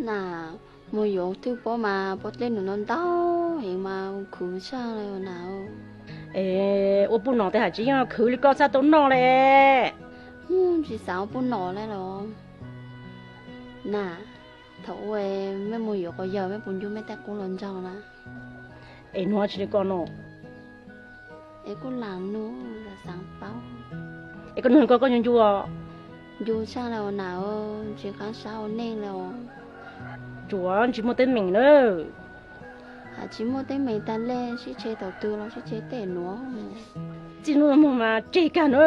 Na, mus yuav thwj pob mas pob dleb nws ntau ntau heev mas khwv tshaj li os na. Es ua puj nom tej ham tsis yeej khwv li koj txhaj tau noj li. Tsis xav ua puj nom li los. Na, thaum ub mej mus yuav quas yawg mej puas ncu mej tej qub hluas nraug na? Es nuav tsis li koj no. Es kuj lam nug xav paub. Es koj nug koj koj ncu ncu os. Ncu tshaj li os na, tsis qab sab ua neej li os. Tsuav tsis muaj teeb meem na. Has tsis muaj teeb meem tag le sib tshe thaum twg los sib tshe tej nuav. Txij hnub no mus mas tseg kag na.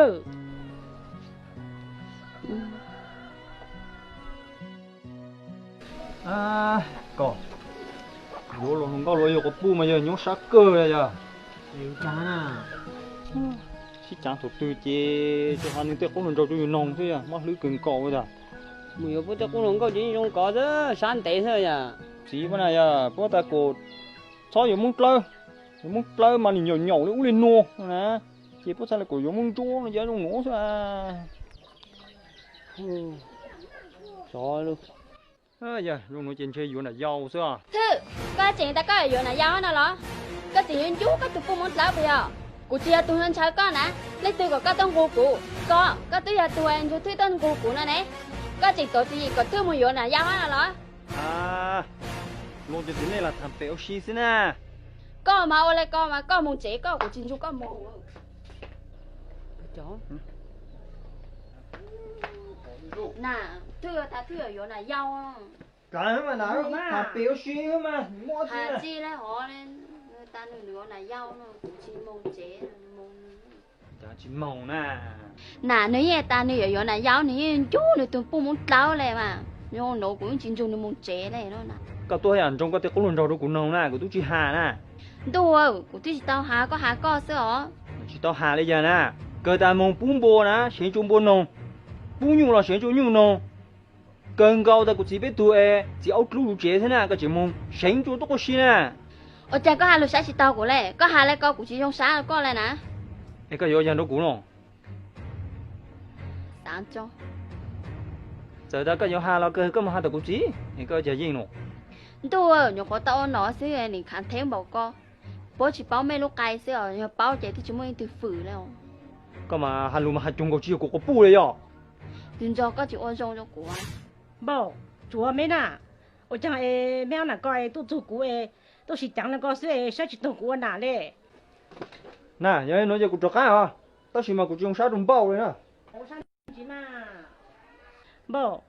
Koj yuav luag hluas nkauj luag yawg quas puj mas yog nyob sab kawg li yog. Sib cav thaum twg ces tsuas has nws tej qub hluas nraug rau yus noog xwb yog mob hlwb kawg nkaus li tas. Mus yuav puab tej qub hluas nkauj ces yeej zoo kov xwb, sab ntev xwb yom. Txiv puab na yog puab tas kom txhob yuav Moob dlawb, yuav Moob dlawb mas nim nyaum nyaum li ub li nuav na, ces puab txhaj le kom yuav Moob Ntsuab no ces zoo nuav xwb. Xyov, zoo nuav ces ntshe yuav nam yau xwb. Thwj, koj tseem tas koj yuav nam yau no los? Koj tseem yuav ncu koj tus puj Moob dlawb puas yog? Kuv tsis yog tus ntshaw koj na, leej twg kom koj tuaj nqug kuv? Koj, koj twb yog tus nrug Thwj tuaj nqug kuv no ne. Koj tseem tuav tswv yim kom Thwj mus yuav nam yau no los? Luag cov txiv neej lam tham pem ua si xwb na. Koj mas ua li ko mas koj mus tsev koj, kuv tsis nrug koj mus. Na, Thwj tas Thwj yuav nam yau. Tham pem ua si mas, has tsi le hov, tas nws yuav nam yau no kuv tsis mus tsev, mus. Tsis mus na. Na, nws yeej tas nws yuav yuav nam yau, nws yeej ncu nws tus puj Moob dlawb li mas, zoo nuav kuv yeej tsis nrug nws mus tsev li no na. Koj tuaj yam nroo koj tej qub hluas nraug rau kuv noog na, kuv twb tsis has na. Ntuj, kuv twb tsis tau has, koj has koj xwb os. Tsis tau has li yog na, kawg tas moog pub npua na, seev rua npua noog, pub nyuj los seev rua nyuj noog. Kawg nkaus tas kuv txiv peb tug es txiv aub dlub lub tsev thiab na, koj tseem moog seev rua tuab qub si na. Ua cas koj has lus saib tsis taus kuv le, koj has le ko kuv tsis zoo sab rau koj le na. Es koj yuav yog nrau kuv no? Txawm tas koj yuav has los kawg koj moog has tom kuv txiv, es koj cag yeej no. Ntuj, nyuam qhuav tau ua nom xwb nim khav theeb npaum ko. Puab tsis paub mej lub qai xwb os, yog paub ces twb tsis muaj leej twg fwm le os. Koj mas has lus mas has cuag nkaus tsis yog kuv quas puj li yog. Twb nrog koj tsis ua zoo rau kuv. Npaum, tsuav meb na, ua caag es meb ob nam ko es tuaj txug kuv es tuaj sib cav le ko xwb es saib tsis taug kuv ua nam le. Na, yog li nuav ces kuv rov qab os, tab sis mas kuv tsis zoo sab rau Npaum li na. Npaum,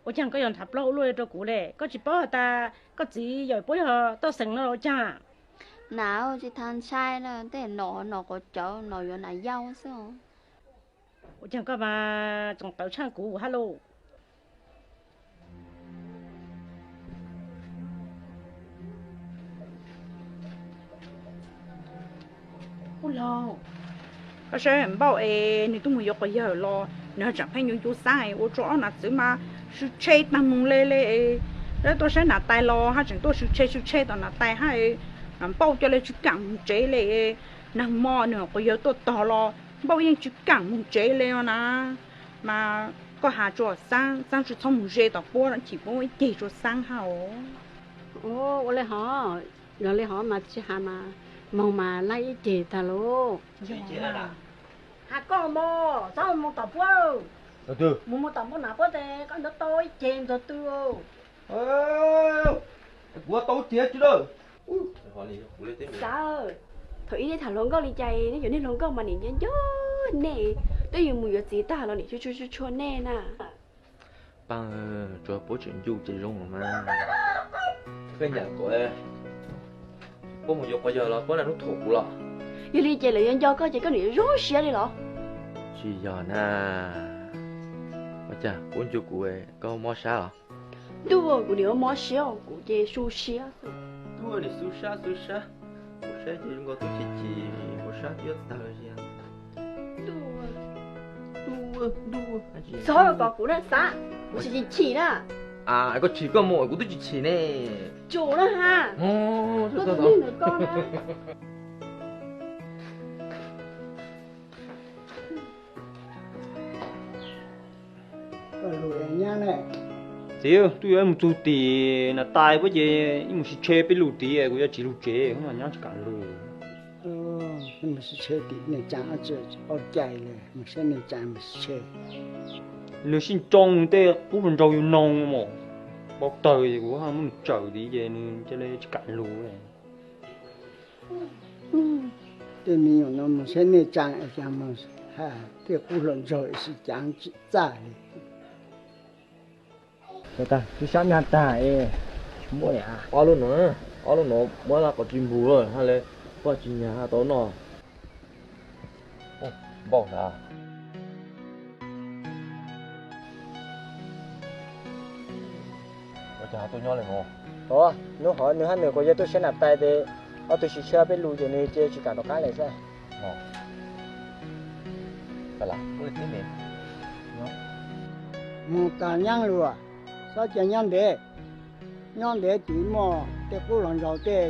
ua caag koj yuav nrhav plaub ua luaj rau kuv le, koj tsis paub has tas koj txiv yawm puab yog Toj Xeem no los ua caag? Nam, tsis tas ntshai le, tej nom nom quav cawv, nom yuav nam yau xwb. Ua caag koj mas tseem tawv tshaaj kuv hab lauj. Ub laug, koj saib Npaum es nws tuaj mus yuav quas yawg los nws ho tseem pheej ncu ncu Xaab es ua rua ob nam txwv mas sw tshe taag moog le le. Lawv tuaj saib nam tais los hab tseem tuaj sw tshe sw tshe tom nam tais hab. Npaum cov le tsis kaam moog tsev le. Naag mo nws quas yawg tuaj tog los Npaum yeej tsis kaam moog tsev le no na. Mas koj has rua Xaab, Xaab tsis txhob moog ze tom puab, chim puab ib ceg rua Xaab hab os. Ua le hov, yog le hov mas tsis has mas moog mas laib ib ceg tag lauj. Has koj mog, txhob moog tom puab. Moog moog tom puab nam puab tes koj ntaub tau ib ceg ntxuag tw. Kuv tau ib ceg tsi lawm. Xav, thaum ub nej tham hluas nkauj li cas, nej cov niag hluas nkauj mas nim nco nco nej, twb yog mus yuav txiv tag los nim tshua tshua nej na. Paab, tsuas puab tseem ncu ces zoo mas. Koj nyam kuv, puab mus yuav quas yawg los puab naj nub thum kuv los? Yog li ces lawv yuav nco koj ces koj nim yuav zoo siab li los? Tsis yog na. Ua cas puab ncu kuv koj mob sab los? Ntuj, kuv nim yuav mob siab, kuv ces su siab. Ntuj, nim su sab su sab, kuv saib ces zoo nkaus tub chim chim, kuv sab twb yuav tawg li. Txhob kom kuv na Xaab, kuv tsis chim chim na. Koj chim koj mus, kuv twb tsis chim ne. Tsum na ha. Koj tus neeg ntawm koj na. Koj lug nyab ne, Tiag, twb yuav mus txug tim Nas Tais puab ces ib mus sib tshe peb lug tid, kuv yuav tsiv lug tsev, nyab tsis kam lug. Mus sib tshe tim Nas Tais, ua cas lawm mus saib Nas Tais mus sib tshe. Nws sib nroo tej qub hluas nraug yug noog mas, npau tawg es kuv muab nws tsawm tid ces nws ca le tsis kam lug. Tej me nyuam no mus saib Nas Tais es cas mus has tej qub hluas nraug es sib cav tsis txaj li. Twb sab nyag tag es muab ob lub no, ob lub no muab laj qos tsis npug lawm hab le, poj tsis nyag tau noj. Npauj na. Ua cas ho tuaj nyob li no? Hnub hov nws hab nws kuj yog tuaj saib Nas Tais tes ob tug sib tshe peb lug ces nws cia tsis kam rov qab li xwb. Mus tas nyaab lug, txhob cia nyob ntev. Nyob ntev ces muaj tej qub hluas nraug tej,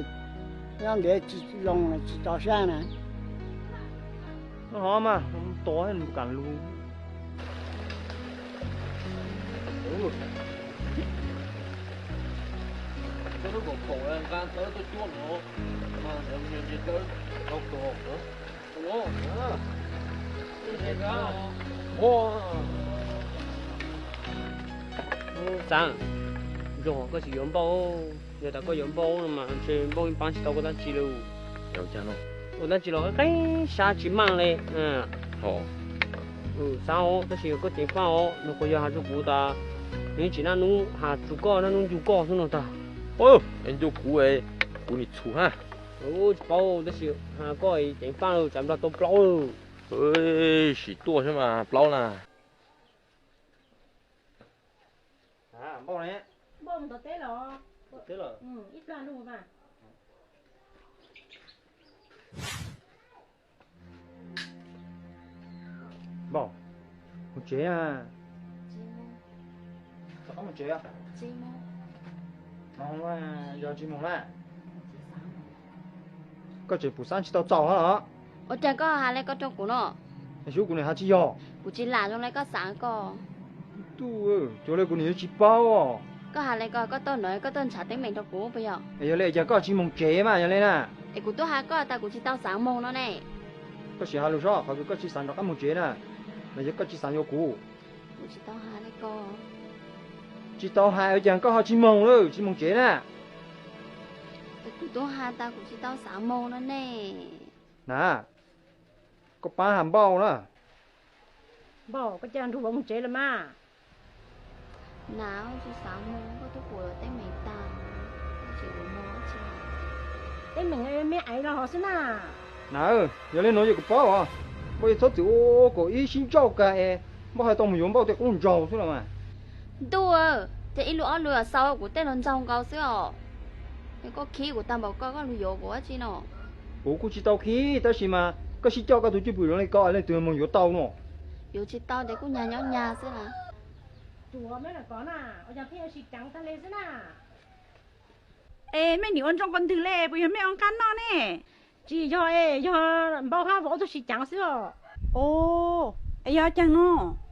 nyob ntev tsis zoo tsis tso sab na. Hov mas tua nws kam lug. Xaav, zoo koj tsis yuav Npauj, yog tas koj yuav Npauj no mas ntshe Npauj yeej paab tsis tau koj dab tsi lawm. Ua dab tsi los qeeb sab tsis maaj li. Xaav os, tab sis koj ceev faaj os, nws kuj yog has rua kuv tas nws yeej tsis naj nub has rua koj, naj nub ncu koj xwb no tag. Ncu kuv, kuv nim txhum hab. Tsis paub, tab sis has koj ceev faaj lawm, tsaav nplog tau plaub lawm. Sim tuaj xwb mas plaub na. Npauj ne? Npauj mus tom teb los. Tom teb los? Ib plag lug mas. Npauj, mus tsev na. Rov qab mus tsev. Yog tsis moog na, koj tseem pum xaav tsis tau txaus hab los? Ua cas koj has le koj rua kuv no? Xyov kuv nim has tsis yog. Kuv tsis lam zoo le koj xaav koj. Tub, cuag le kuv nim yuav tsis paub. Koj has le koj, koj tuaj no koj tuaj ntshaw teeb meem rua kuv puas yog? Yog le cas koj tsis moog tsev mas yog le na? Es kuv tub has koj tas kuv tsis tau xaav moog no ne. Koj sim has lug sob, qhov kws koj tsis xaav rov qab moog tsev na, los yog koj tsis xaav yuav kuv? Kuv tsis tau has le koj. Tsis tau has ua cas koj ho tsis moog lawm, tsis moog tsev na? Es kuv tub has tas kuv tsis tau xaav moog no ne. Na, koj paab has Npauj na. Npauj, koj ca nrug vauv moog tsev lawm mas. Na, tsis xaav moog, koj tub kuv teeb meem tag, tsis ua moog tsi. Teeb meem me aiv los hov xwb na. Na, yog le nuav yog kuv paub os, Npauj yeej txhob txwm ua kom ib sib ntsauj kag es Npauj hais tau moog yuav Npauj tej qub nraug xwb los mas. Ntuj, ces ib lub ob lub xaus kuv tej hluas nraug nkaus xwb os. Es koj khib kuv tag npaum koj, koj lug yuav kuv dab tsi no? Kuv kuj tsis tau khib, tab sis mas koj sib coj koj tug cwj pwm zoo le ko leej twg moog yuav tau no? Yuav tsis tau ces kuj nyag nyob nyag xwb na. Tsuav meb na kov na, ua cas pheej yuav sib caav tag le xwb na. Es mej nim ua ntsoo ko ntwg le, puas yog mej ua nqaj noj ne? Tsis yog es, yog Npauj hab vauv ob tug sib caav xwb os. Es yog caag no?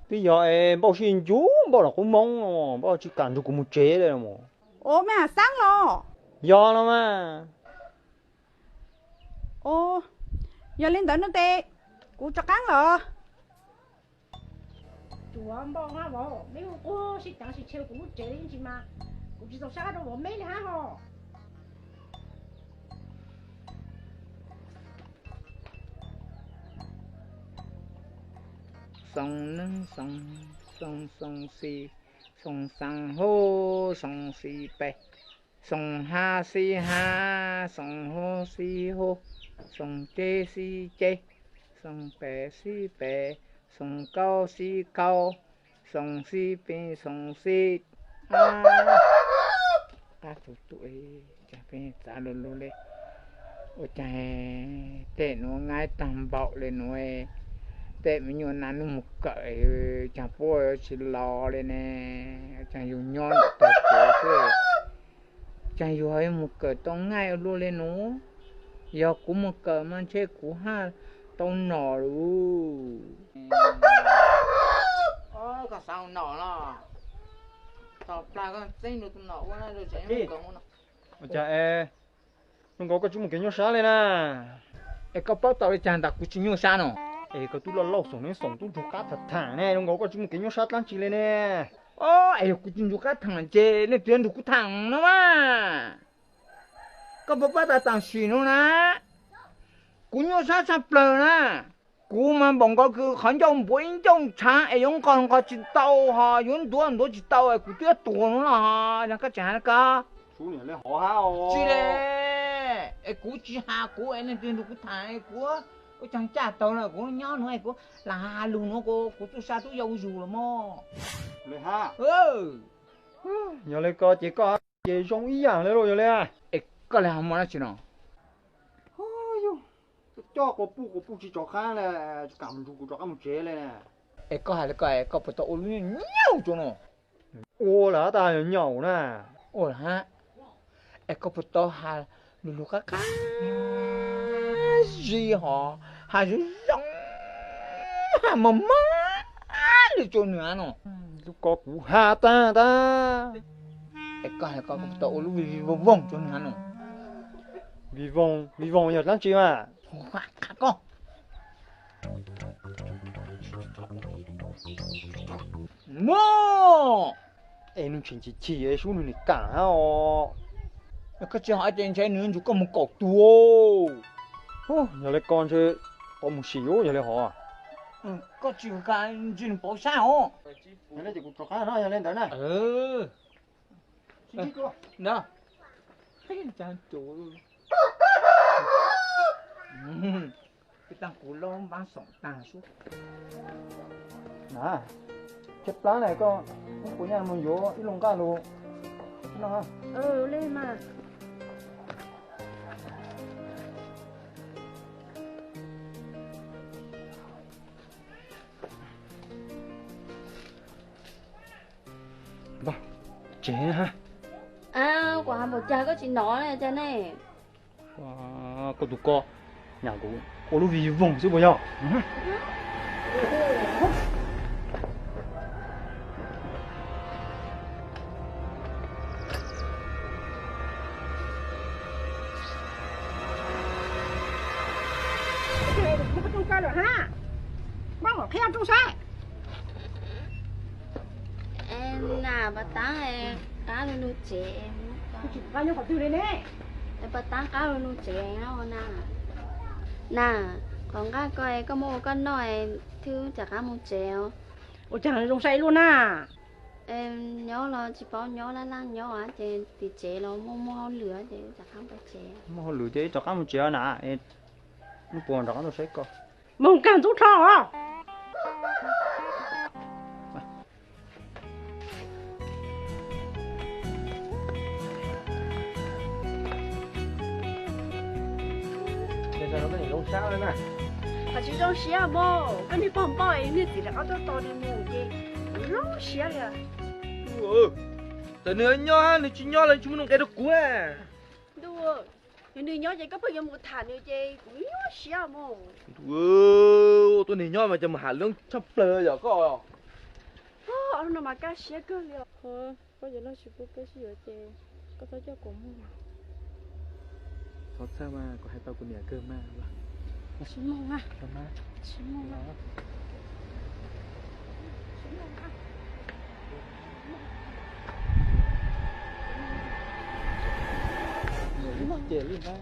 Twb yog es Npauj sib ncu, Npauj los qub moob, Npauj tsis kam nrug kuv moog tsev le. Os, mej has xaab los? Yog no mas. Os, yog le ntawd no tes kuv rov qaab los. Tsuav Npauj hab vauv, meb quaj sib caav sib tshev kuv lub tsev le ntsis mas, kuv tsis txaus sab rau vauv meb le hab hos. Xoo neeb xoo, xoo xoo xis, xoo xaa hub, xoo xis peb, xoo hab xib hab, xoo hub xib hub, xoo ceb xib ceb, xoo peb xib peb, xoo kaub xib kaub, xoo xib peb, xoo xib qab tus tuam, cas peb txav lug lug le. Ua caag tej nuav ngaib taag npaum le nuav, tej me nyuam nas nub moog kawm, caag puab tsis los le ne, caag yug nyob ntawm tag kev xwb, caag yug ho moog kawm tau ngaij ua luaj le nuav. Yog kuv moog kawm mas ntshe kuv haj tau nom lug. Koj xaav nom los? Tos plag koj txeeb rau tus nom ua na, rau tsev Ua cas es, zoo nkaus koj tsis mus kev nyuaj sab li na? Es koj paub tau li cas ntawm kuv tsis nyuaj sab no? Es koj twb loj lauj, xoom neeb xoom tub nrug qab tham tham ne, zoo nkaus koj tsis mus kev nyuaj sab dlaab tsi li ne? O, es yog kuv tsis nrug qab tham ces leej twg yuav nrug kuv tham no mas? Koj puas paub tas tam sim no na, kuv nyuaj sab tshaj plaws na. Kuv mas npaum nkaus kws qhov ncauj npuav ib ncauj tshaav es yuav nqos nqos tsis tau, ho yuav ntuav ntuav tsis tau es kuv twb tuag no los ho, yog koj tseem hais li ko. Tsis li, es kuv tsis has kuv es leej twg nrug kuv tham, kuv ua caag caj tawg lawm kuv nyob nuav es kuv lam has lug nuav kuv txuj sa tub yau zus lawm mog. Yog li ko ces koj ces zoo ib yaam li lauj, yog li. Es koj li ho muaj dab tsi no? Coj quas puj quas puj tsis rov qab li, tsis kam mus nrug kuv rov qab mus tsev li. Es koj hais li ko, koj puas tau ua lub nyuj nyuj tso no? Ua lawm tas yog nyaum na. Ua lawm hab. Es koj puas tau has lug lug qab qab zib hov, has zoo zoo, has mos mos li rua nwg no? Lub ko kuv has tag tag. Es koj has ko koj puas tau ua lub vij vij voog voog rua nwg no? Vij voog, vij voog yog dlaab tsi mas? Koj es nwg tseem chim chim sub nwg nim kaam hab os. Koj tsis hais ces ntshe nwg nrug koj mus kaum tug. Yog li ko ntshe tau mus sim yog li hov. Koj tsis kam ntshe nws pauv sab os. Yog li ces kuv rov qab no yog li ntawd na. Kuv lub npaab xoom taag sub. Na, tshaib plab na koj, muab kuv nyaj mus yuav ib lub nqaj lug noj. Tsev na. Kuv has npaum cas koj tsis nov li cas ne? Koj tus ko, nyam kuv ua lub vij voog xwb puas yog? Nam, pas taab qab lug lug tsev. Pas taab qab lug lug tsev na. Nam, qhov nqaj ko koj muab ua koj noj, thwb rov qab mus tsev os. Ua caag zoo sai luaj na. Nyob los tsis paub nyob, laj laj nyob ces tim tsev los muaj muaj hauj lwm ces rov qab mus tsev. Muaj hauj lwm ces rov qab mus tsev na. Hnub puas rov qab tuaj saib koj. Moog kag ntxub dlho os. Qhov tsis zoo siab mog, koj niag pog npauj es niag txiv rov qab tuaj tos nws mus ces zoo siab li. Txawm nws nyob hab nws tsis nyob los tsis muaj nuj nqis rau kuv. Ntuj, yog nws nyob ces koj pheej yuav mus tham nws ces kuv nyuaj siab mog. Ua tuab neeg nyob mas cas mus ham lub tshaj plaws yom koj. Ob hnub no mas kaj siab kawg li os. Koj yuav noj tsis pub peb sib yuav ces koj txhob coj kuv mus. Thov txhawb mas kuv hais tau kuv niam kawg mas. Tsis mus a. Tsis mus a. Ces li na.